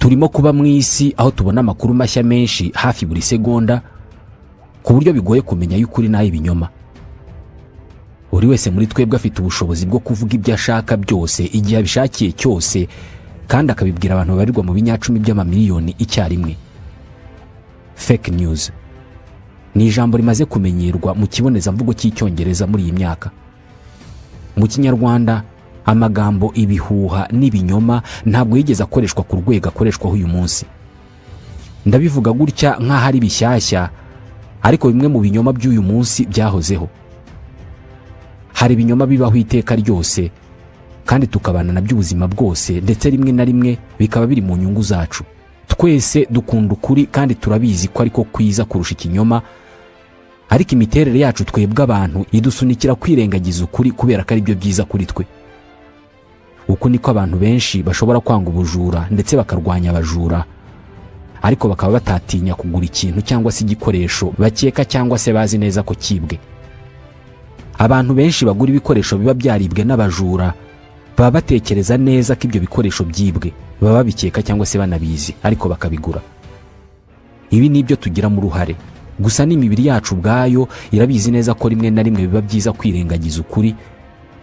Turimo kuba mu isi aho tubona amakuru mashya menshi hafi buri segonda, ku buryo bigoye kumenya y'ukuri n'ay'ibinyoma. Buri wese muri twebwe afite ubushobozi bwo kuvuga ibyo ashaka byose igihe abishakiye cyose, kandi akabibwira abantu babarirwa mu binyacumi by'amamiliyoni icyarimwe. Fake news ni ijambo rimaze kumenyerwa mu kibonezamvugo cy'Icyongereza muri iyi myaka. Mu Kinyarwanda amagambo ibihuha n'ibinyoma ntabwo yigeze akoreshwa ku rwego akoreshwaho uyu munsi. Ndabivuga gutya nk'aho ari bishyashya, ariko bimwe mu binyoma by'uyu munsi byahozeho. Hari ibinyoma bibaho iteka ryose kandi tukabana nabyo ubuzima bwose, ndetse rimwe na rimwe bikaba biri mu nyungu zacu. Twese dukunda ukuri kandi turabizi ko ariko kwiza kurusha ikinyoma, ariko imiterere yacu twebwe abantu idusunikira kwirengagiza ukuri kubera ko ari byo byiza kuri twe. Uku niko abantu benshi bashobora kwanga ubujura ndetse bakarwanya abajura, ariko bakaba batatinya kugura ikintu cyangwa se igikoresho bakeka cyangwa se bazi neza ko kibwe. Abantu benshi bagura ibikoresho biba byaribwe n'abajura baba batekereza neza ko ibyo bikoresho byibwe, baba babikeka cyangwa se banabizi, ariko bakabigura. Ibi ni ibyo tugira mu ruhare. Gusa n'imibiri yacu ubwayo irabizi neza ko rimwe na rimwe biba byiza kwirengagiza ukuri.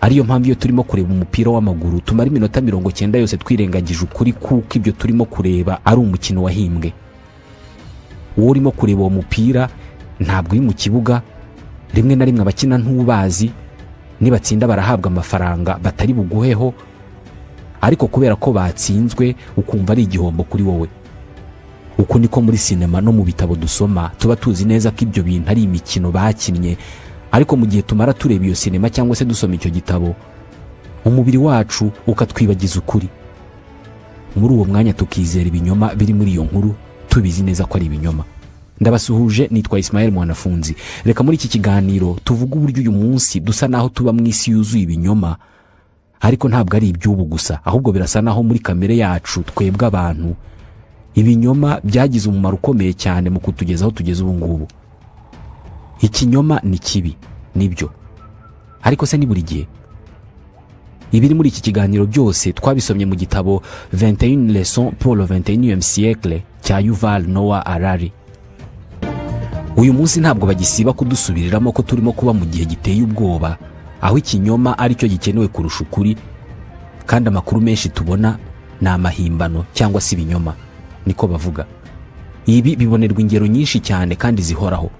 Ariyo mpamvu iyo turimo kureba umupira w'amaguru tumara iminota 90 yose twirengagije ukuri, kuko ibyo turimo kureba ari umukino wahimbwe. Uwo urimo kureba uwo mupira ntabwo uri mu kibuga, rimwe na rimwe abakina ntubazi, nibatsinda barahabwa amafaranga batari buguheho, ariko kubera ko batsinzwe ukumva ari igihombo kuri wowe. Uko niko muri sinema no mu bitabo dusoma tuba tuzi neza ko ibyo bintu ari imikino bakinnye, ariko mu gihe tumara tureba iyo sinema cyangwa se dusoma icyo gitabo, umubiri wacu ukatwibagiza ukuri. Muri uwo mwanya tukizera ibinyoma biri muri iyo nkuru, tubizi neza ko ari ibinyoma. Ndabasuhuje, nitwa Ismael Mwanafunzi. Reka muri iki kiganiro tuvuge uburyo uyu munsi dusa naho tuba mu isi yuzuye ibinyoma, ariko ntabwo ari iby'ubu gusa, ahubwo birasa naho muri kamere yacu twebwe abantu ibinyoma byagize umumaro ukomeye cyane mu kutugeza aho tugeze ubu ngubu. Ikinyoma ni kibi, nibyo, ariko se ni buri gihe? Ibiri muri iki kiganiro byose twabisomye mu gitabo 21 leçons pour le 21e siècle cya Yuval Noah Harari. Uyu munsi ntabwo bagisiba kudusubiriramo ko turimo kuba mu gihe giteye ubwoba, aho ikinyoma aricyo gikenewe kurusha ukuri, kandi amakuru menshi tubona ni amahimbano cyangwa se ibinyoma, niko bavuga. Ibi bibonerwa ingero nyinshi cyane kandi zihoraho.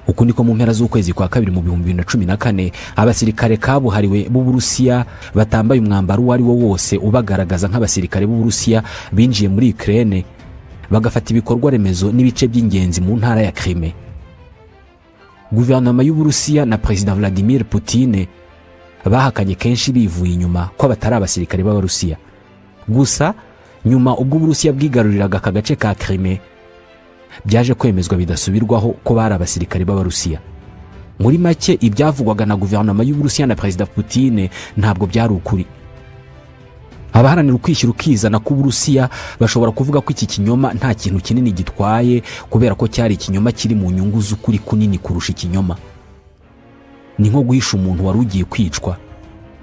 Uku niko mu mpera z'ukwezi kwa kabiri mu 2014 abasirikare kabuhariwe b'Uburusiya batambaye umwambaro uwo ari wo wose ubagaragaza nk'abasirikare b'Uburusiya binjiye muri Ukraine, bagafata ibikorwa remezo n'ibice by'ingenzi mu ntara ya Crimea. Guverinoma y'Uburusiya na Perezida Vladimir Putin bahakanye kenshi bivuye inyuma ko batari abasirikare b'Abarusiya. Gusa nyuma ubwo Uburusiya bwigaruriraga aka gace ka Crimea, byaje kwemezwa bidasubirwaho ko bari abasirikare b'Abarusiya. Muri make ibyavugwaga na guverinoma y'Uburusiya na Perezida Putin ntabwo byari ukuri. Abaharanira ukwishyira ukizana k'Uburusiya bashobora kuvuga ko iki kinyoma nta kintu kinini gitwaye, kubera ko cyari ikinyoma kiri mu nyungu z'ukuri kunini kurusha ikinyoma. Ni nko guhisha umuntu wari ugiye kwicwa,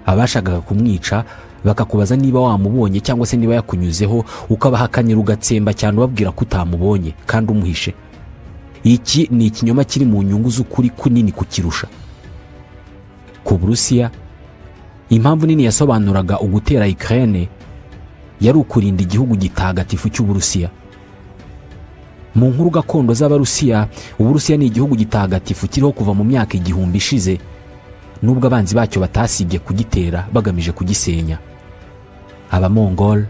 abashakaga kumwica bakakubaza niba wamubonye cyangwa se niba yakunyuzeho, ukabahakanira ugatsemba cyane ubabwira ko utamubonye kandi umuhishe. Iki ni ikinyoma kiri mu nyungu z'ukuri kunini kukirusha. Ku Burusiya, impamvu nini yasobanuraga ugutera Ukraine yari ukurinda igihugu gitagatifu cy'Uburusiya. Mu nkuru gakondo z'Abarusiya, Uburusiya ni igihugu gitagatifu kiriho kuva mu myaka 1000 ishize, nubwo abanzi bacyo batasibye kugitera bagamije kugisenya. Abamongol,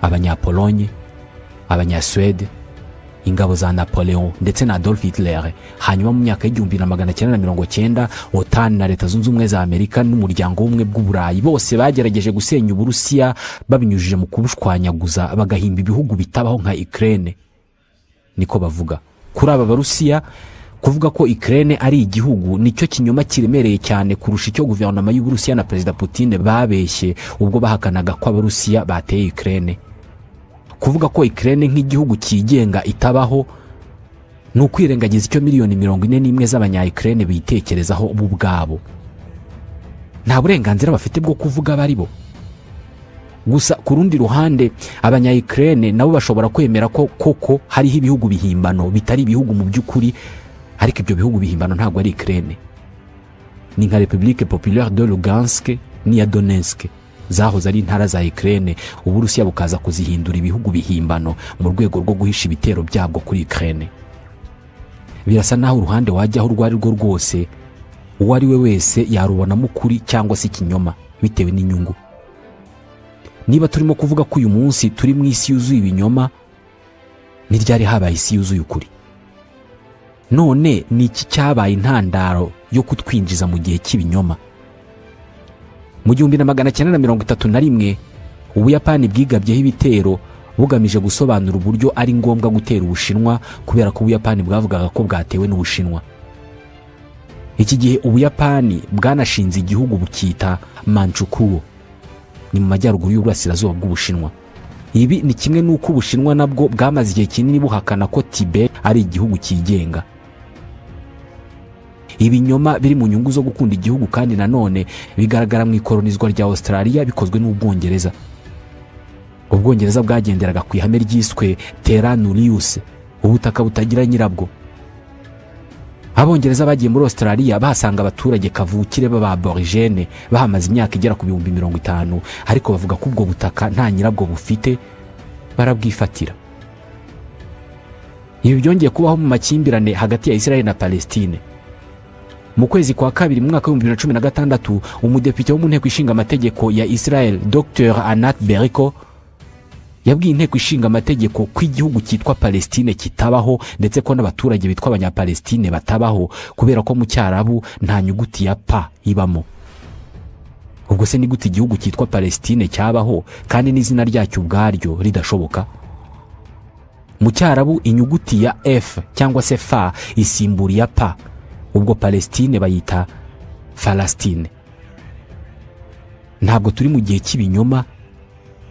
Abanyapolonye, Abanyasuwede, ingabo za Napoleon ndetse na Adolf Hitler. Hanyuma mu myaka 1990 OTAN na Leta Zunze Ubumwe za Amerika n'umuryango w'ubumwe bw'Uburayi bose bagerageje gusenya Uburusiya babinyujije mu kubushwanyaguza, bagahimba ibihugu bitabaho nka Ukraine, niko bavuga. Kuri aba Barusiya, kuvuga ko Ukraine ari igihugu nicyo kinyoma kiremereye cyane kurusha icyo guverinoma y'Uburusiya na Perezida Putin babeshye ubwo bahakanaga ko Abarusiya bateye Ukraine. Kuvuga ko Ukraine nk'igihugu cyigenga itabaho ni ukwirengagiza icyo miliyoni 41 z'abanya-Ukraine bitekerezaho bo ubwabo. Nta burenganzira bafite bwo kuvuga bari bo. Gusa ku rundi ruhande, abanya Ukraine nabo bashobora kwemera ko koko hariho ibihugu bihimbano bitari ibihugu mu by'ukuri, ariko ibyo bihugu bihimbano ntabwo ari Ukraine. Ni nka République Populaire de Lugansk n'iya Donetsk zahoze ari intara za Ukraine, Uburusiya bukaza kuzihindura ibihugu bihimbano mu rwego rwo guhisha ibitero byabwo kuri Ukraine. Birasa naho uruhande wajyaho urwo ari rwo rwose, uwo ari we wese yarubonamo ukuri cyangwa se ikinyoma bitewe n'inyungu. Niba turimo kuvuga ko uyu munsi turi mu isi yuzuye ibinyoma, ni ryari habaye isi yuzuye ukuri? None ni iki cyabaye intandaro yo kutwinjiza mu gihe cy'ibinyoma? Mu 1931 Ubuyapani bwigabyeho ibitero bugamije gusobanura uburyo ari ngombwa gutera Ubushinwa, kubera ko Ubuyapani bwavugaga ko bwatewe n'Ubushinwa. Iki gihe Ubuyapani bwanashinze igihugu bukita Manchukuo, ni mu majyaruguru y'uburasirazuba bw'Ubushinwa. Ibi ni kimwe n'uko Ubushinwa nabwo bwamaze igihe kinini buhakana ko Tibet ari igihugu cyigenga. Ibinyoma biri mu nyungu zo gukunda igihugu kandi nanone bigaragara mu ikolonizwa rya Australia bikozwe n'Ubwongereza. Ubwongereza bwagenderaga ku ihame ryiswe Terra Nullius, ubutaka butagira nyirabwo. Abongereza bagiye muri Australia bahasanga abaturage kavukire b'ababorigene bahamaze imyaka igera ku 50,000, ariko bavuga ko ubwo butaka nta nyirabwo bufite, barabwifatira. Ibi byongeye kubaho mu makimbirane hagati ya Israel na Palestine. Mu kwezi kwa kabiri mu mwaka wa 2016, umudepite wo mu nteko ishinga amategeko ya Israel Dr Anat Beriko yabwiye inteko ishinga amategeko ko igihugu cyitwa Palestine kitabaho, ndetse ko n'abaturage bitwa abanyapalestine batabaho, kubera ko mu Cyarabu nta nyuguti ya P ibamo. Ubwo se ni gute igihugu cyitwa Palestine cyabaho kandi n'izina ryacyo ubwaryo ridashoboka? Mu Cyarabu inyuguti ya F cyangwa se F isimbura iya P, ubwo Palestine bayita Falastine. Ntabwo turi mu gihe cy'ibinyoma,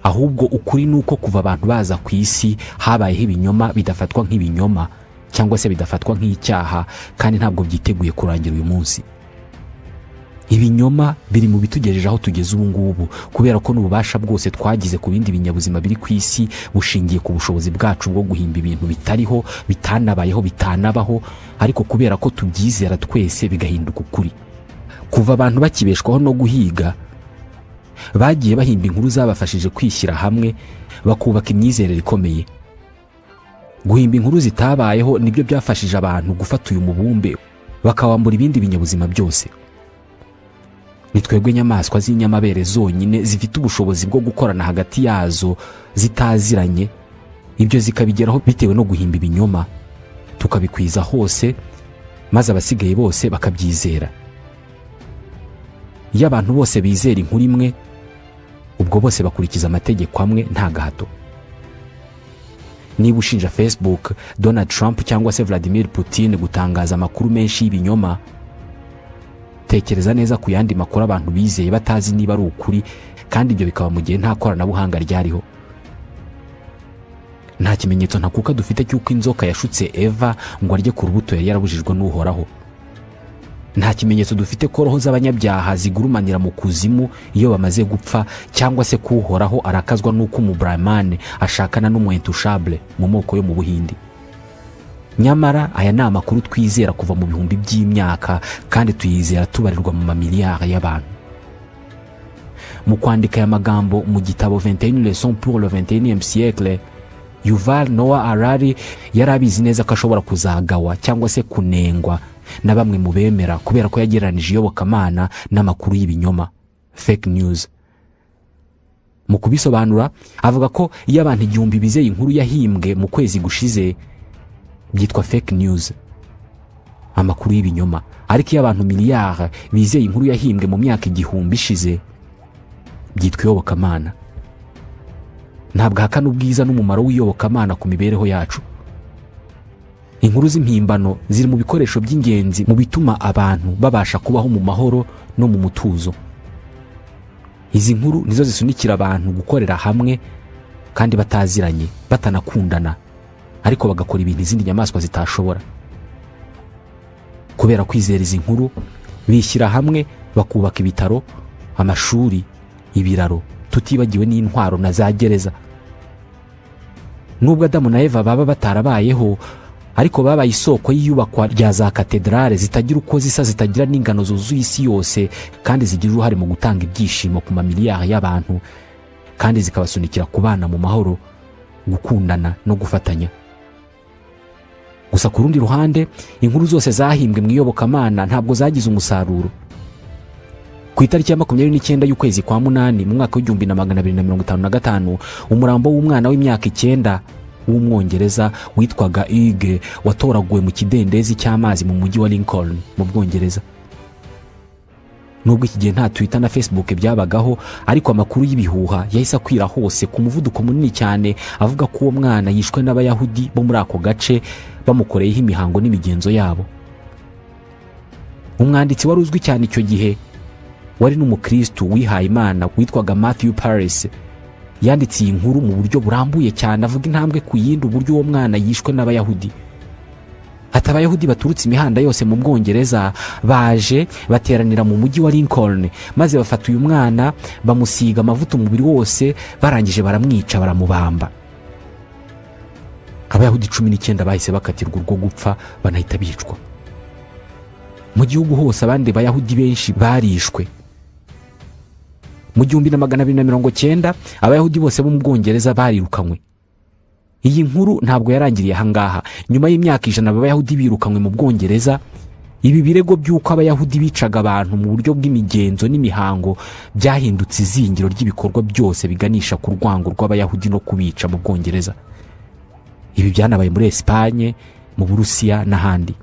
ahubwo ukuri nuko kuva abantu baza ku isi habayeho ibinyoma bidafatwa nk'ibinyoma cyangwa se bidafatwa nk'icyaha, kandi ntabwo byiteguye kurangira uyu munsi. Ibinyoma biri mu bitugejeje aho tugeze ubu ngubu, kubera ko n'ububasha bwose twagize ku bindi binyabuzima biri ku isi bushingiye ku bushobozi bwacu bwo guhimba ibintu bitariho, bitanabayeho, bitanabaho, ariko kubera ko tubyizera twese bigahinduka ukuri. Kuva abantu bakibeshwaho no guhiga, bagiye bahimba inkuru zabafashije kwishyira hamwe bakubaka imyizerere ikomeye. Guhimba inkuru zitabayeho nibyo byafashije abantu gufata uyu mubumbe bakawambura ibindi binyabuzima byose. Ni twebwe nyamaswa z'inyamabere zonyine zifite ubushobozi bwo gukorana hagati yazo zitaziranye, ibyo zikabigeraho bitewe no guhimba ibinyoma, tukabikwiza hose maze abasigaye bose bakabyizera. Iyo abantu bose bizera inkuru imwe, ubwo bose bakurikiza amategeko amwe nta gahato. Niba ushinja Facebook, Donald Trump cyangwa se Vladimir Putin gutangaza amakuru menshi y'ibinyoma, tekereza neza ku yandi makuru abantu bizeye batazi niba ari ukuri, kandi ibyo bikaba mu gihe nta koranabuhanga ryariho. Nta kimenyetso ntakuka dufite cy'uko inzoka yashutse Eva ngo arye ku rubuto yari yarabujijwe n'Uhoraho. Nta kimenyetso dufite ko roho z'abanyabyaha zigurumanira mu kuzimu iyo bamaze gupfa, cyangwa se ko Uhoraho arakazwa n'uko umubrahmane ashakana n'umuentushable mu moko yo mu Buhindi. Nyamara aya ni amakuru twizera kuva mu bihumbi by'imyaka, kandi tuyizera tubarirwa mu mamiliyari y'abantu. Mu kwandika aya magambo mu gitabo 21 leçons pour le 21e siècle, Yuval Noah Harari yari abizi neza ko ashobora kuzagawa cyangwa se kunengwa na bamwe mu bemera, kubera ko yagereranije iyobokamana n'amakuru y'ibinyoma, fake news. Mu kubisobanura avuga ko iyo abantu 1000 bizeye inkuru yahimbwe mu kwezi gushize byitwa fake news, amakuru y'ibinyoma, ariko iyo abantu miliyari bizeye inkuru yahimbwe mu myaka 1000 ishize byitwa iyobokamana. Ntabwo ahakana ubwiza n'umumaro w'iyobokamana ku mibereho yacu. Inkuru z'impimbano ziri mu bikoresho by'ingenzi mu bituma abantu babasha kubaho mu mahoro no mu mutuzo. Izi nkuru nizo zisunikira abantu gukorera hamwe kandi bataziranye, batanakundana, ariko bagakora ibintu izindi nyamaswa zitashobora. Kubera kwizera izi nkuru, bishyira hamwe bakubaka ibitaro, amashuri, ibiraro Tutibagiwe n'intwaro na za gereza. Nubwo Adamu na Eva baba batarabayeho, ariko babaye isoko y'iyubakwa rya za katedrale zitagira uko zisa, zitagira n'ingano, zuzuye isi yose, kandi zigira uruhare mu gutanga ibyishimo ku mamiliyari y'abantu, kandi zikabasunikira kubana mu mahoro, gukundana no gufatanya. Gusa ku rundi ruhande, inkuru zose zahimbwe mu iyobokamana ntabwo zagize umusaruro. Ku itariki ya 29 y'ukwezi kwa 8 mu mwaka w'1255, umurambo w'umwana w'imyaka 9 w'umwongereza witwaga Hugues watoraguwe mu kidendezi cy'amazi mu mujyi wa Lincoln mu Bwongereza. Nubwo iki gihe nta Twitter na Facebook byabagaho, ariko amakuru y'ibihuha yahise akwira hose ku muvuduko munini cyane, avuga ko uwo mwana yishwe n'abayahudi bo muri ako gace bamukoreyeho imihango n'imigenzo yabo. Umwanditsi wari uzwi cyane icyo gihe, wari n'umukristu wihaye Imana, witwaga Matthew Paris, yanditse iyi nkuru mu buryo burambuye cyane, avuga intambwe ku yindi uburyo uwo mwana yishwe n'abayahudi. Ati abayahudi baturutse imihanda yose mu Bwongereza baje bateranira mu mujyi wa Lincoln, maze bafata uyu mwana bamusiga amavuta umubiri wose, barangije baramwica baramubamba. Abayahudi 19 bahise bakatirwa urwo gupfa, banahita bicwa. Mu gihugu hose abandi bayahudi benshi barishwe. Mu 1290 abayahudi bose bo mu Bwongereza barirukanywe. Iyi nkuru ntabwo yarangiriye ahangaha. Nyuma y'imyaka 100 abayahudi birukanywe mu Bwongereza, ibi birego by'uko abayahudi bicaga abantu mu buryo bw'imigenzo n'imihango byahindutse izingiro ry'ibikorwa byose biganisha ku rwango rw'abayahudi no kubica mu Bwongereza. Ibi byanabaye muri Espagne, mu Burusiya n'ahandi.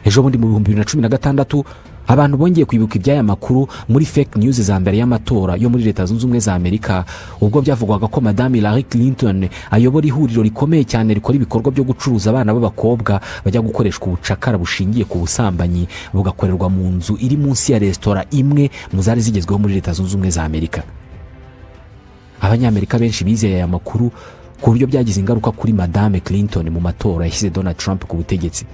Ejo bundi mu 2016 abantu bongeye kwibuka iby'aya makuru muri fake news za mbere y'amatora yo muri Leta Zunze Ubumwe za Amerika, ubwo byavugwaga ko Madame Hillary Clinton ayobora ihuriro rikomeye cyane rikora ibikorwa byo gucuruza abana b'abakobwa bajya gukoreshwa ubucakara bushingiye ku busambanyi, bugakorerwa mu nzu iri munsi ya resitora imwe mu zari zigezweho muri Leta Zunze Ubumwe za Amerika. Abanyamerika benshi bizeye aya makuru ku buryo byagize ingaruka kuri Madame Clinton mu matora yashyize Donald Trump ku butegetsi.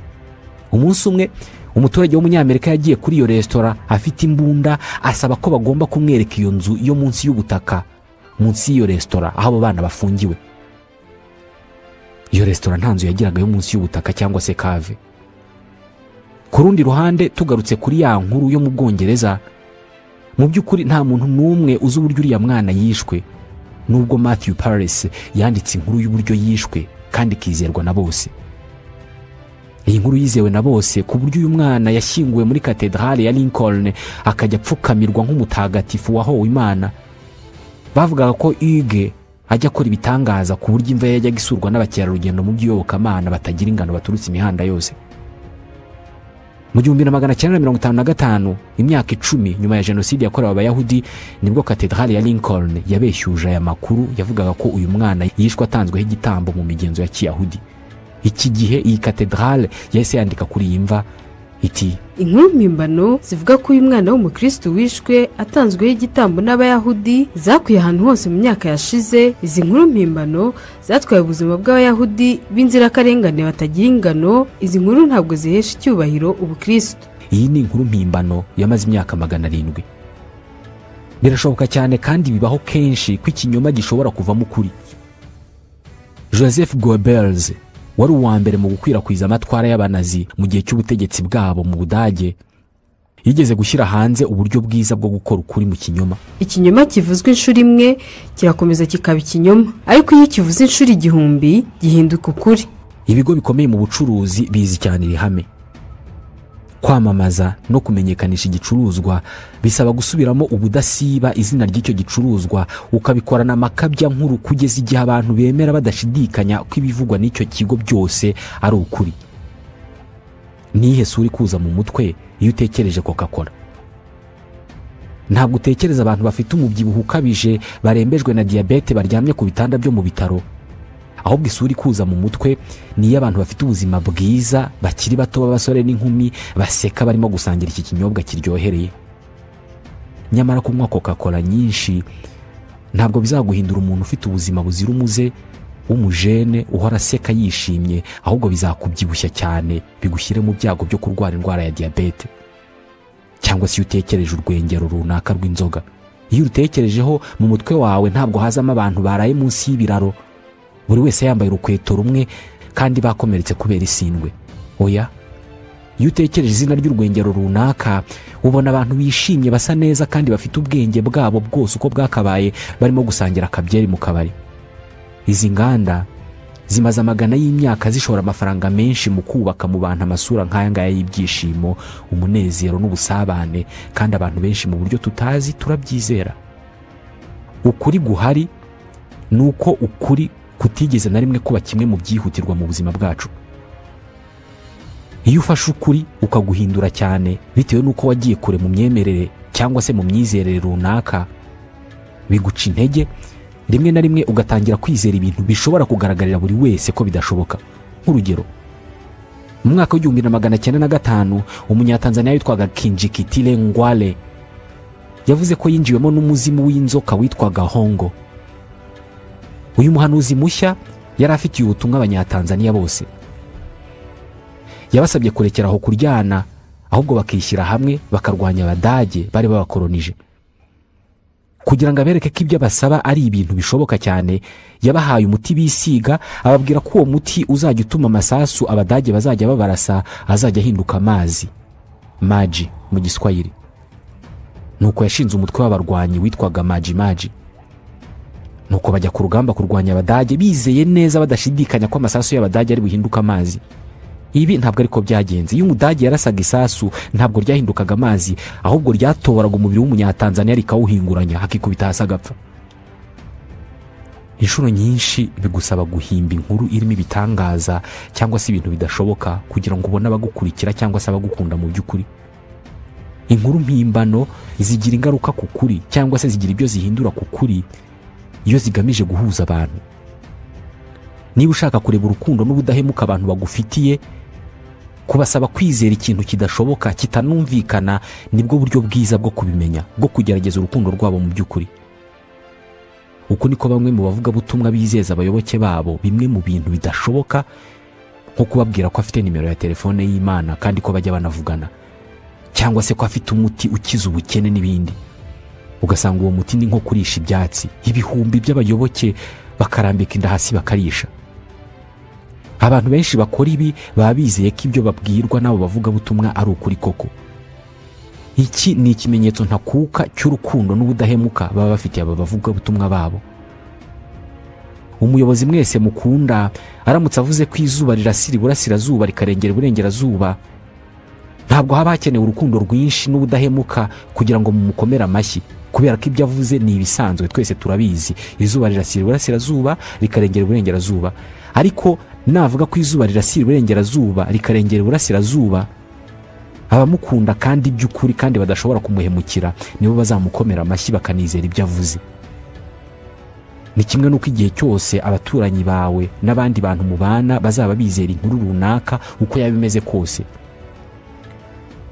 Umunsi umwe umuturage w'umunyamerika yagiye kuri iyo resitora afite imbunda, asaba ko bagomba kumwereka iyo nzu yo munsi y'ubutaka, munsi y'iyo resitora aho abo bana bafungiwe. Iyo resitora nta nzu yagiraga yo munsi y'ubutaka cyangwa se cave. Ku rundi ruhande, tugarutse kuri ya nkuru yo mu Bwongereza, mu by'ukuri nta muntu n'umwe uzi uburyo uriya mwana yishwe, nubwo Matthew Paris yanditse inkuru y'uburyo yishwe kandi ikizerwa na bose. Iyi nkuru yizewe na bose ku buryo uyu mwana yashyinguwe muri katedrale ya Lincoln, akajya apfukamirwa nk'umutagatifu wahowe Imana. Bavugaga ko Hugues ajya akora ibitangaza ku buryo imva ye yajyaga isurwa n'abakerarugendo mu by'iyobokamana batagira ingano baturutse imihanda yose. Mu 1955, imyaka 10 nyuma ya jenoside yakorewe abayahudi, nibwo katedrale ya Lincoln yabeshyuje aya makuru yavugaga ko uyu mwana yishwe atanzweho igitambo mu migenzo ya kiyahudi. Iki gihe iyi katedrale yahise yandika kuri iyi mva iti: Inkuru mpimbano zivuga ko uyu mwana w'umukristu wishwe atanzweho igitambo n'abayahudi zakwiye ahantu hose mu myaka yashize. Izi nkuru mpimbano zatwaye ubuzima bw'abayahudi b'inzirakarengane batagira ingano. Izi nkuru ntabwo zihesha icyubahiro ubukristu. Iyi ni inkuru mpimbano yamaze imyaka 700. Birashoboka cyane kandi bibaho kenshi ko ikinyoma gishobora kuvamo ukuri. Joseph Goebbels wari uwa mbere mu gukwirakwiza amatwara y'abanazi mu gihe cy'ubutegetsi bwabo mu Budage, yigeze gushyira hanze uburyo bwiza bwo gukora ukuri mu kinyoma. Ikinyoma kivuzwe inshuro imwe kirakomeza kikaba ikinyoma, ariko iyo kivuze inshuro 1000 gihinduka ukuri. Ibigo bikomeye mu bucuruzi bizi cyane iri hame. Kwamamaza no kumenyekanisha igicuruzwa bisaba gusubiramo ubudasiba izina ry'icyo gicuruzwa, ukabikorana amakabya nkuru kugeza igihe abantu bemera badashidikanya ko ibivugwa n'icyo kigo byose ari ukuri. Nihe sura ikuza mu mutwe iyo utekereje Coca-Cola? Ntabwo utekereza abantu bafite umubyibuho ukabije, barembejwe na diyabete, baryamye ku bitanda byo mu bitaro. Ahubwo isura ikuza mu mutwe ni iy'abantu bafite ubuzima bwiza, bakiri bato, b'abasore n'inkumi, baseka barimo gusangira iki kinyobwa kiryohereye. Nyamara kunywa Coca-Cola nyinshi ntabwo bizaguhindura umuntu ufite ubuzima buzira umuze, w'umujene uhora aseka yishimye, ahubwo bizakubyibushya cyane, bigushyire mu byago byo kurwara indwara ya diyabete. Cyangwa se iyo utekereje urwengero runaka rw'inzoga, Iyo urutekerejeho mu mutwe wawe ntabwo hazamo abantu baraye munsi y'ibiraro, buri wese yambaye urukweto rumwe kandi bakomeretse kubera isindwe. Oya, iyo utekereje izina ry'urwengero runaka ubona abantu bishimye, basa neza kandi bafite ubwenge bwabo bwose uko bwakabaye, barimo gusangira akabyeri mu kabari. Izi nganda zimaze amagana y'imyaka zishora amafaranga menshi mu kubaka mu bantu amasura nk'aya ngaya y'ibyishimo, umunezero n'ubusabane, kandi abantu benshi mu buryo tutazi turabyizera. Ukuri guhari ni uko ukuri kutigeze na rimwe kuba kimwe mu byihutirwa mu buzima bwacu. Iyo ufashe ukuri ukaguhindura cyane bitewe n'uko wagiye kure mu myemerere cyangwa se mu myizerere runaka, biguca intege, rimwe na rimwe ugatangira kwizera ibintu bishobora kugaragarira buri wese ko bidashoboka. Nk'urugero, mu mwaka w'1905 umunyatanzania witwaga Kinjikitile Ngwale yavuze ko yinjiwemo n'umuzimu w'inzoka witwaga Hongo. Uyu muhanuzi mushya yari afitiye ubutumwa abanyatanzania bose. Yabasabye kurekera aho kuryana, ahubwo bakishyira hamwe bakarwanya Abadage bari babakoronije. Kugira ngo abereke ko ibyo basaba ari ibintu bishoboka cyane, yabahaye umuti bisiga, ababwira ko uwo muti uzajya utuma amasasu Abadage bazajya babarasa azajya ahinduka amazi, maji mu Giswahili. Nuko yashinze umutwe w'abarwanyi witwaga Maji Maji. Nuko bajya ku rugamba kurwanya Abadage bizeye neza badashidikanya ko amasasu y'Abadage ari buhinduka amazi. Ibi ntabwo ariko byagenze. Iyo Umudage yarasaga isasu ntabwo ryahindukaga amazi, ahubwo ryatoboraga umubiri w'umunyatanzania rikawuhinguranya, hakikubita hasi agapfa. Inshuro nyinshi bigusaba guhimba inkuru irimo ibitangaza cyangwa se ibintu bidashoboka kugira ngo ubone abagukurikira cyangwa se abagukunda mu by'ukuri. Inkuru mpimbano zigira ingaruka ku kuri cyangwa se zigira ibyo zihindura ku kuri iyo zigamije guhuza abantu. Niba ushaka kureba urukundo n'ubudahemuka abantu bagufitiye, kubasaba kwizera ikintu kidashoboka kitanumvikana nibwo buryo bwiza bwo kubimenya, bwo kugerageza urukundo rwabo mu by'ukuri. Uko niko bamwe mu bavugabutumwa bizeza abayoboke babo bimwe mu bintu bidashoboka, nko kubabwira ko afite nimero ya telefone y'Imana kandi ko bajya banavugana, cyangwa se ko afite umuti ukiza ubukene n'ibindi. Ugasanga uwo muti ni nko kurisha ibyatsi, ibihumbi by'abayoboke bakarambika inda hasi bakarisha. Abantu benshi bakora ibi baba bizeye ko ibyo babwirwa n'abo bavugabutumwa ari ukuri koko. Iki ni ikimenyetso ntakuka cy'urukundo n'ubudahemuka baba bafitiye aba bavugabutumwa babo. Umuyobozi mwese mukunda aramutse avuze ko izuba rirasira iburasirazuba rikarengera iburengerazuba, ntabwo haba hakenewe urukundo rwinshi n'ubudahemuka kugira ngo mumukomere amashyi, kubera ko ibyo avuze ni ibisanzwe, twese turabizi. Izuba rirasira iburasirazuba rikarengera iburengerazuba. Ariko navuga ko izuba rirasira iburengerazuba rikarengera iburasirazuba, abamukunda kandi by'ukuri kandi badashobora kumuhemukira nibo bazamukomera amashyi bakanizera ibyo avuze. Ni kimwe n'uko igihe cyose abaturanyi bawe n'abandi bantu mubana bazaba bizera inkuru runaka uko yaba imeze kose,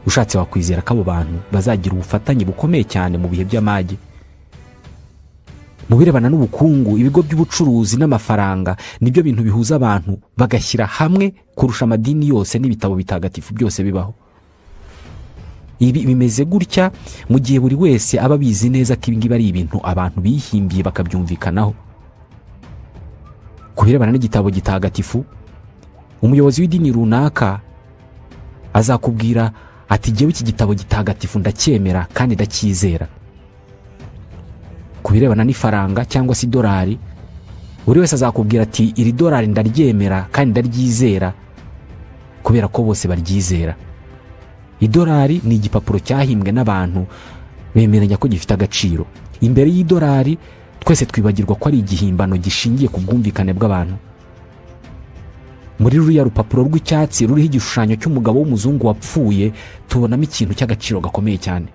ushatse wakwizera ko abo bantu bazagira ubufatanye bukomeye cyane mu bihe by'amage. Mu birebana n'ubukungu, ibigo by'ubucuruzi n'amafaranga nibyo bintu bihuza abantu bagashyira hamwe kurusha amadini yose n'ibitabo bitagatifu byose bibaho. Ibi bimeze gutya mu gihe buri wese aba abizi neza ko ibi ngibi ari ibintu abantu bihimbiye bakabyumvikanaho. Ku birebana n'igitabo gitagatifu, umuyobozi w'idini runaka azakubwira ati jyewe iki gitabo gitagatifu ndacyemera kandi ndacyizera. Ku birebana n'ifaranga cyangwa se idolari, buri wese azakubwira ati iri dolari ndaryemera kandi ndaryizera, kubera ko bose baryizera. Idolari ni igipapuro cyahimbwe n'abantu bemeranya ko gifite agaciro. Imbere y'idolari twese twibagirwa ko ari igihimbano gishingiye ku bwumvikane bw'abantu. Muri ruriya rupapuro rw'icyatsi ruriho igishushanyo cy'umugabo w'umuzungu wapfuye, tubonamo ikintu cy'agaciro gakomeye cyane.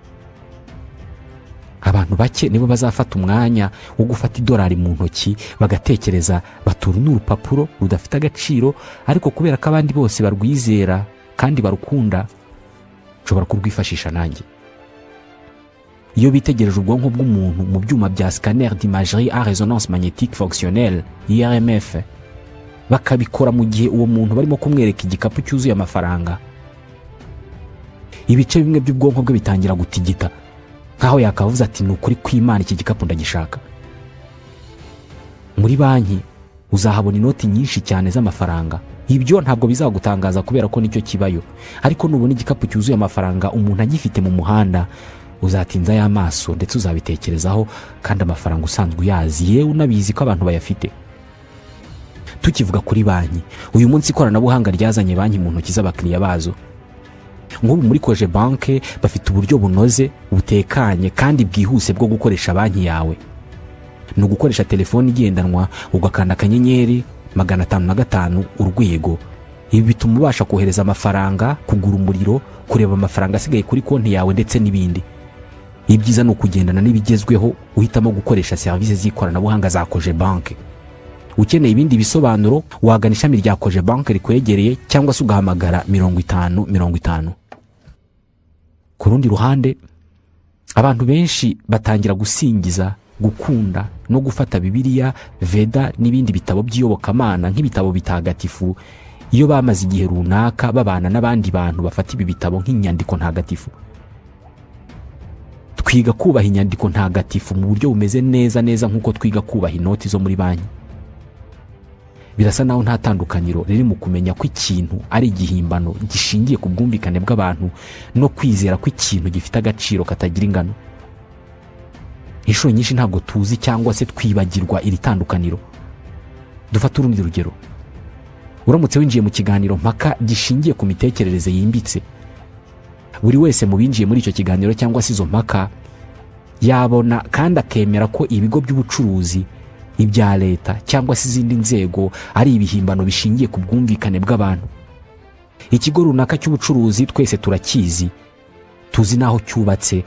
Abantu bake nibo bazafata umwanya wo gufata idolari mu ntoki bagatekereza batura n'urupapuro rudafite agaciro, ariko kubera ko abandi bose barwizera kandi barukunda, nshobora kurwifashisha nanjye. Iyo bitegereje ubwonko bw'umuntu mu byuma bya scanner d'imagerie à résonance magnétique fonctionnelle IRMF, bakabikora mu gihe uwo muntu barimo kumwereka igikapu cyuzuye amafaranga, ibice bimwe by'ubwonko bwe bitangira gutigita Nkaho yakavuze ati ni ukuri kw'Imana iki gikapu ndagishaka. Muri banki uzahabona inoti nyinshi cyane z'amafaranga. Ibyo ntabwo bizagutangaza kubera ko nicyo kibayo. Ariko nubona igikapu cyuzuye amafaranga umuntu agifite mu muhanda, uzatinza y'amaso ndetse uzabitekerezaho, kandi amafaranga usanzwe uyazi, yewe unabizi ko abantu bayafite. Tukivuga kuri banki, uyu munsi ikoranabuhanga ryazanye banki mu ntoki z'abakiriya bazo. Nk'ubu muri Cogebanque bafite uburyo bunoze, butekanye kandi bwihuse bwo gukoresha banki yawe. Ni ugukoresha telefone igendanwa ugakanda akanyenyeri 505 urwego. Ibi bituma ubasha kohereza amafaranga, kugura umuriro, kureba amafaranga asigaye kuri konti yawe ndetse n'ibindi. Ibyiza ni ukugendana n'ibigezweho, uhitamo gukoresha serivisi z'ikoranabuhanga za Cogebanque. Ukeneye ibindi bisobanuro wagana ishami rya Cogebanque rikwegereye cyangwa se ugahamagara 50 50. Ku rundi ruhande, abantu benshi batangira gusingiza, gukunda no gufata Bibiliya, Veda n'ibindi bitabo by'iyobokamana nk'ibitabo bitagatifu iyo bamaze igihe runaka babana n'abandi bantu bafata ibi bitabo nk'inyandiko ntagatifu. Twiga kubaha inyandiko ntagatifu mu buryo bumeze neza neza nk'uko twiga kubaha inoti zo muri banki. Birasa naho nta tandukaniro riri mu kumenya ko ikintu ari igihimbano gishingiye ku bwumvikane bw'abantu no kwizera ko ikintu gifite agaciro katagira ingano. Inshuro nyinshi ntabwo tuzi cyangwa se twibagirwa iri tandukaniro. Dufate urundi rugero. Uramutse winjiye mu kiganiro mpaka gishingiye ku mitekerereze yimbitse, buri wese mu binjiye muri icyo kiganiro cyangwa se izo mpaka yabona kandi akemera ko ibigo by'ubucuruzi, ibya leta cyangwa se izindi nzego ari ibihimbano bishingiye ku bwumvikane bw'abantu. Ikigo runaka cy'ubucuruzi twese turakizi, tuzi naho cyubatse,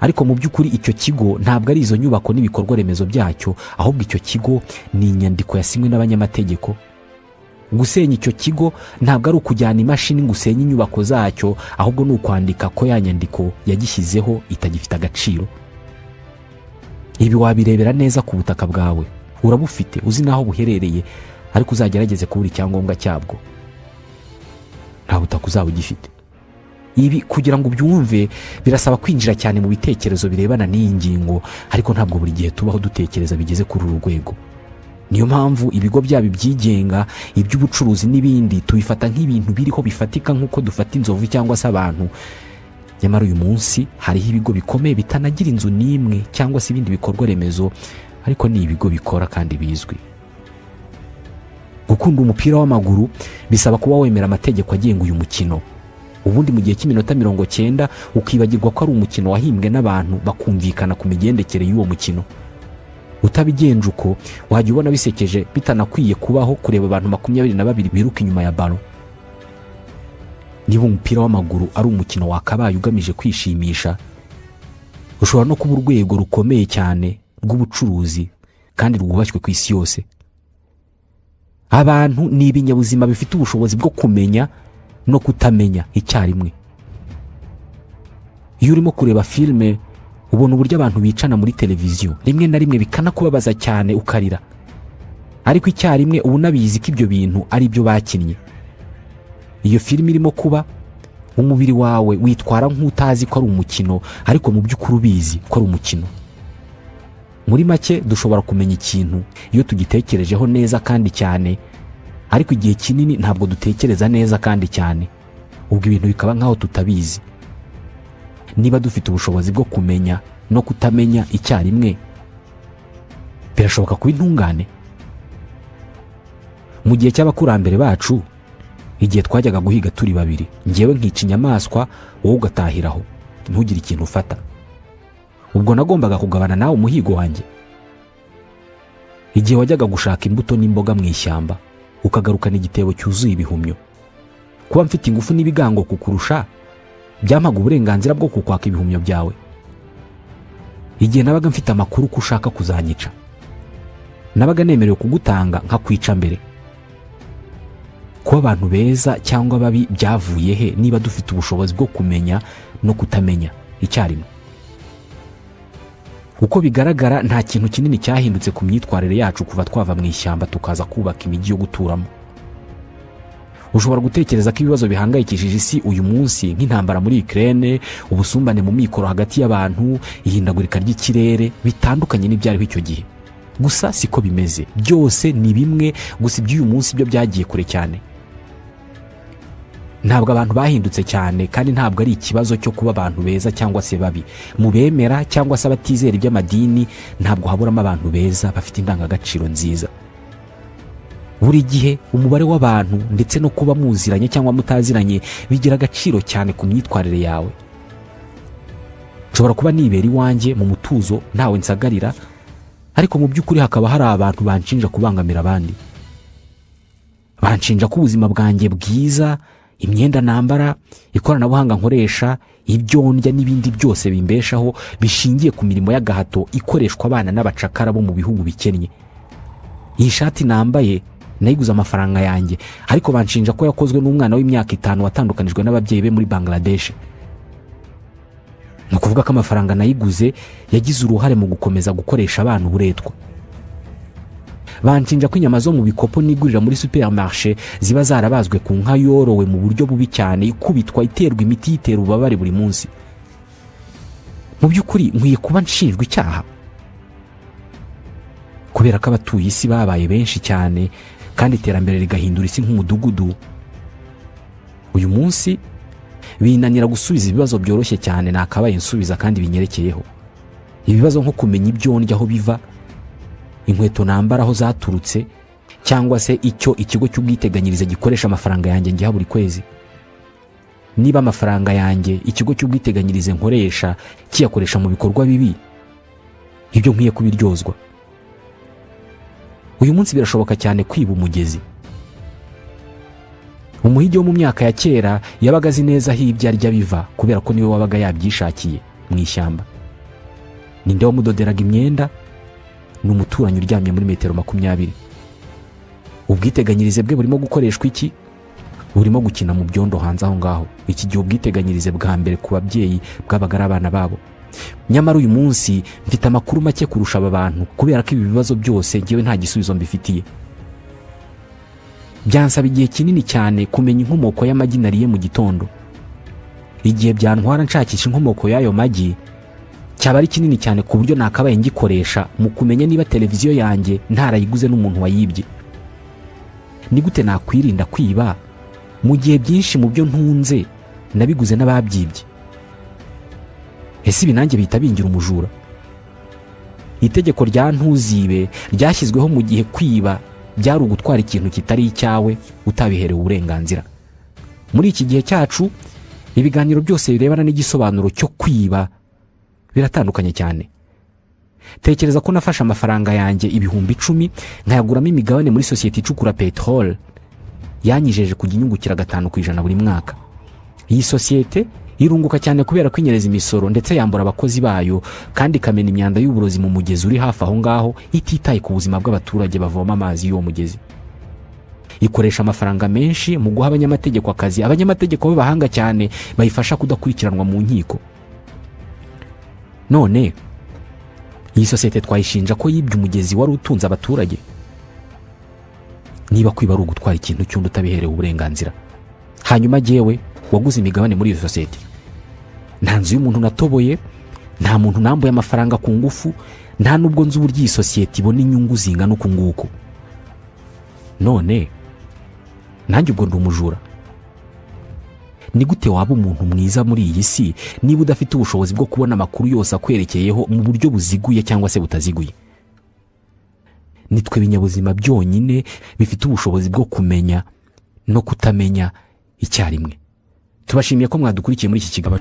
ariko mu by'ukuri icyo kigo ntabwo ari izo nyubako n'ibikorwa remezo byacyo, ahubwo icyo kigo ni inyandiko yasinywe n'abanyamategeko. Gusenya icyo kigo ntabwo ari ukujyana imashini ngo usenye inyubako zacyo, ahubwo ni ukwandika ko ya nyandiko yagishyizeho itagifite agaciro. Ibi wabirebera neza ku butaka bwawe, urabufite, uzi naho buherereye, ariko uzagerageze kubura icyangombwa cyabwo, nta butaka uzaba ugifite. Ibi kugira ngo ubyumve birasaba kwinjira cyane mu bitekerezo birebana n'iyi ngingo, ariko ntabwo buri gihe tubaho dutekereza bigeze kuri uru rwego. Niyo mpamvu ibigo byaba ibyigenga, iby'ubucuruzi n'ibindi tubifata nk'ibintu biriho bifatika nk'uko dufata inzovu cyangwa se abantu. Nyamara uyu munsi hariho ibigo bikomeye bitanagira inzu n'imwe cyangwa se ibindi bikorwa remezo, ariko ni ibigo bikora kandi bizwi. Gukunda umupira w'amaguru bisaba kuba wemera amategeko agenga uyu mukino. Ubundi mu gihe cy'iminota 90 ukibagirwa ko ari umukino wahimbwe n'abantu bakumvikana ku migendekere y'uwo mukino. Utabigenje uko wajya ubona bisekeje bitanakwiye kubaho kureba abantu 22 biruka inyuma ya ballon. Niba umupira w'amaguru ari umukino wakabaye ugamije kwishimisha, ushobora no kuba urwego rukomeye cyane rw'ubucuruzi kandi rwubashywe ku isi yose. Abantu ni ibinyabuzima bifite ubushobozi bwo kumenya no kutamenya icyarimwe. Iyo urimo kureba filime ubona uburyo abantu bicana muri televiziyo, rimwe na rimwe bikanakubabaza cyane ukarira, ariko icyarimwe uba unabizi ko ibyo bintu ari byo bakinnye. Iyo filime irimo kuba, umubiri wawe witwara nk'utazi ko ari umukino, ariko mu by'ukuri ubizi ko ari umukino. Muri make dushobora kumenya ikintu iyo tugitekerejeho neza kandi cyane, ariko igihe kinini ntabwo dutekereza neza kandi cyane, ubwo ibintu bikaba nkaho tutabizi. Niba dufite ubushobozi bwo kumenya no kutamenya icyarimwe, birashoboka kuba intungane. Mu gihe cy'abakurambere bacu, igihe twajyaga guhiga turi babiri, njyewe nkica inyamaswa wowe ugatahiraho ntugire ikintu ufata, ubwo nagombaga kugabana nawe umuhigo wanjye. Igihe wajyaga gushaka imbuto n'imboga mu ishyamba ukagarukana igitebo cyuzuye ibihumyo, kuba mfite ingufu n'ibigango kukurusha byampaga uburenganzira bwo kukwaka ibihumyo byawe. Igihe nabaga mfite amakuru ko ushaka kuzanyica, nabaga nemerewe kugutanga nkakwica mbere. Kuba abantu beza cyangwa babi byavuye he niba dufite ubushobozi bwo kumenya no kutamenya icyarimwe? Uko bigaragara nta kintu kinini cyahindutse ku myitwarire yacu kuva twava mu ishyamba tukaza kubaka imijyi yo guturamo. Ushobora gutekereza ko ibibazo bihangayikishije isi uyu munsi nk'intambara muri Ukraine, ubusumbane mu mikoro hagati y'abantu, ihindagurika ry'ikirere bitandukanye n'ibyariho icyo gihe. Gusa siko bimeze, byose ni bimwe, gusa iby'uyu munsi byo byagiye kure cyane. Ntabwo abantu bahindutse cyane, kandi ntabwo ari ikibazo cyo kuba abantu beza cyangwa se babi. Mu bemera cyangwa se abatizera iby'amadini, ntabwo haburamo abantu beza bafite indangagaciro nziza. Buri gihe umubare w'abantu ndetse no kuba muziranye cyangwa mutaziranye bigira agaciro cyane ku myitwarire yawe. Nshobora kuba nibera iwanjye mu mutuzo ntawe nsagarira, ariko mu by'ukuri hakaba hari abantu banshinja kubangamira abandi. Banshinja ko ubuzima bwanjye bwiza, imyenda nambara, ikoranabuhanga nkoresha, ibyo ndya n'ibindi byose bimbeshaho bishingiye ku mirimo y'agahato ikoreshwa abana n'abacakara bo mu bihugu bikennye. Iyi shati nambaye nayiguze amafaranga yanjye, ariko banshinja ko yakozwe n'umwana w'imyaka 5 watandukanijwe n'ababyeyi be muri Bangladesh. Ni ukuvuga ko amafaranga nayiguze yagize uruhare mu gukomeza gukoresha abana uburetwa. Banshinja ko inyama zo mu bikopo nigurira muri supermarché ziba zarabazwe ku nka yorowe mu buryo bubi cyane, ikubitwa, iterwa imiti yitera ububabare buri munsi. Mu by'ukuri nkwiye kuba nshinjwa icyaha kubera ko abatuye isi babaye benshi cyane kandi iterambere rigahindura isi nk'umudugudu. Uyu munsi binanira gusubiza ibibazo byoroshye cyane nakabaye nsubiza kandi binyerekeyeho. Ibibazo nko kumenya ibyo ndya aho biva, inkweto nambara aho zaturutse, cyangwa se icyo ikigo cy'ubwiteganyirize gikoresha amafaranga yanjye ngiha buri kwezi. Niba amafaranga yanjye ikigo cy'ubwiteganyirize nkoresha kiyakoresha mu bikorwa bibi, ibyo nkwiye kubiryozwa. Uyu munsi birashoboka cyane kwiba umugezi. Umuhigi wo mu myaka ya kera yabaga azi neza aho ibyo arya biva, kubera ko niwe wabaga yabyishakiye mu ishyamba. Ninde wamudoderaga imyenda? Ni umuturanyi uryamye muri metero 20. Ubwiteganyirize bwe burimo gukoreshwa iki? Burimo gukina mu byondo hanze aho ngaho. Iki gihe ubwiteganyirize bwa mbere ku babyeyi bwabaga ari abana babo. Nyamara uyu munsi mfite amakuru make kurusha aba bantu, kubera ko ibi bibazo byose ngewe nta gisubizo mbifitiye. Byansaba igihe kinini cyane kumenya inkomoko y'amagi nariye mu gitondo. Igihe byantwara nshakisha inkomoko y'ayo magi cyaba ari kinini cyane ku buryo nakabaye ngikoresha mu kumenya niba televiziyo yanjye ntarayiguze n'umuntu wayibye. Ni gute nakwirinda kwiba mu gihe byinshi mu byo ntunze nabiguze n'ababyibye? Ese ibi nanjye bihita bingira umujura? Itegeko rya ntuzibe ryashyizweho mu gihe kwiba byari ugutwara ikintu kitari icyawe utabiherewe uburenganzira. Muri iki gihe cyacu ibiganiro byose birebana n'igisobanuro cyo kwiba biratandukanye cyane. Tekereza ko nafashe amafaranga yanjye 10,000 nkayaguramo imigabane muri sosiyete icukura peteroli yanyijeje kujya inyungukira 5% buri mwaka. Iyi sosiyete irunguka cyane kubera kwinyereza imisoro ndetse yambura abakozi bayo, kandi ikamena imyanda y'uburozi mu mugezi uri hafi aho ngaho, ititaye ku buzima bw'abaturage bavoma amazi y'uwo mugezi. Ikoresha amafaranga menshi mu guha abanyamategeko akazi, abanyamategeko b'abahanga cyane bayifasha kudakurikiranwa mu nkiko. None iyi sosiyete twayishinja ko yibye umugezi wari utunze abaturage? Niba kwiba ari ugutwara ikintu cy'undi utabiherewe uburenganzira, hanyuma jyewe waguze imigabane muri iyo sosiyete, nta nzu y'umuntu natoboye, nta muntu nambuye amafaranga ku ngufu, nta nubwo nzi uburyo iyi sosiyete ibona inyungu zingana uku nguku. None nanjye ubwo ndi umujura? Ni gute waba umuntu mwiza muri iyi si niba udafite ubushobozi bwo kubona amakuru yose akwerekeyeho mu buryo buziguye cyangwa se butaziguye? Nitwe ibinyabuzima byonyine bifite ubushobozi bwo kumenya no kutamenya icyarimwe. Tubashimiye ko mwadukurikiye muri iki kiganiro.